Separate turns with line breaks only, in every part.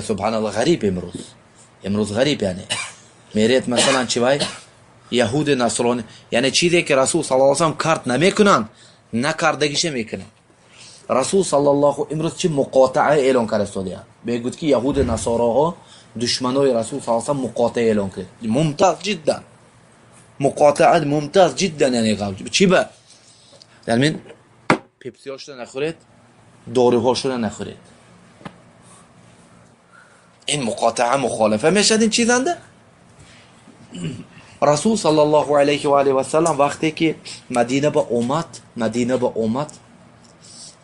Субҳаналлоҳ, ғариб имрӯз. Имрӯз ғариб, яъне. Меред, масалан, чи вай? Яҳуди насрони, яъне чизе ки Расул саллаллоҳу алайҳи васаллам кард намекунанд, накардагиша мекунанд. Расул саллаллоҳу имрӯз чи муқотаа эълон карда? Мегӯд ки яҳуди насороҳо душманои Расул саллаллоҳу алайҳи васаллам, муқотаа эълон кард. Мумтаз ҷиддан. Муқотаа мумтаз ҷиддан, яъне чи ба? Яъне пепсиҳошро нахӯред, доруҳошро нахӯред. Ин муқотаа мухолифа мешад ин чизанда? Расул саллаллоҳу алайҳи ва алайҳи васаллам вақте ки Мадина ба омад, Мадина ба омад,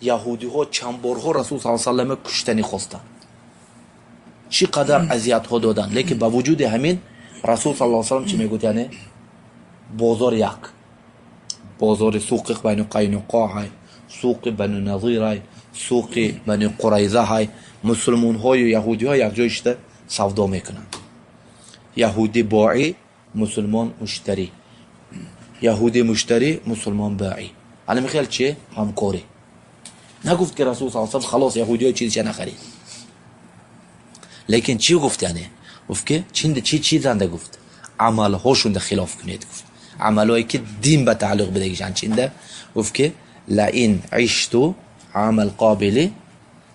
яҳудиҳо чанд борҳо Расул саллаллоҳу алайҳи васаллама куштанӣ хостанд. Чӣ қадар азиятҳо доданд, лекин ба вуҷуди ҳамин Расул саллаллоҳу алайҳи васаллам чӣ мегӯяд? Яъне бозор як. Бозори суқи Бану Қайнуқо ҳай, суқи Бану Назир ҳай, суқи Бану Қурайза ҳай, мусулмонҳою яҳудиҳо якҷой шуда савдо мекунанд. Яҳудӣ боӣ, мусулмон муштарӣ. Яҳудӣ муштарӣ, мусулмон боӣ. Ана михел чи? Ҳамкорӣ. Нагуфт ки Расул саллаллоҳу алайҳи васаллам халос, яҳудиҳо чизиша нахарид. Лекин чӣ гуфт яъне? Гуфт ки чинда чи чизанда гуфт? Амалҳошунда хилоф кунед гуфт. Амалҳое ки дин ба тааллуқ бидагишанд чинда? Гуфт ки лаин ишту амал қобили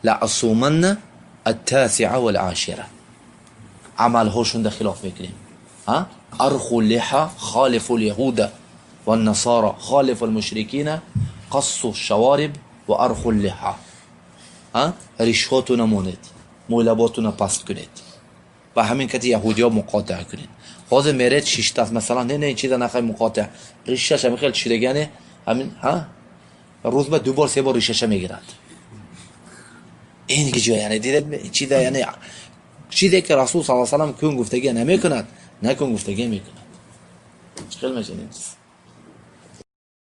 ла асуманна аттасиа вал ашира. Амалҳошунда хилоф мекунем. Арху лиҳа халифу лyaҳуда ваннасара халифу лмушрикина қассу шавориб ва арху лиҳа. Ришҳотуна монед, мӯйлаботуна паст кунед ва ҳамин кати яҳудиҳо муқотаа кунед. Ҳозир меред шиштаст, масалан, не, не, чиза нахай муқотаа. Ришаш ҳамин хел чидагане, ҳамин, ҳа? Рӯз ба ду бор, се бор ришаша мегирад. Ин ҷо яъне дидед чиза, яъне чизе ки Расул саллаллоҳу алайҳи васаллам кун гуфтагия намекунад, накун гуфтагия мекунад. Чӣ хел мешавад ин чиз?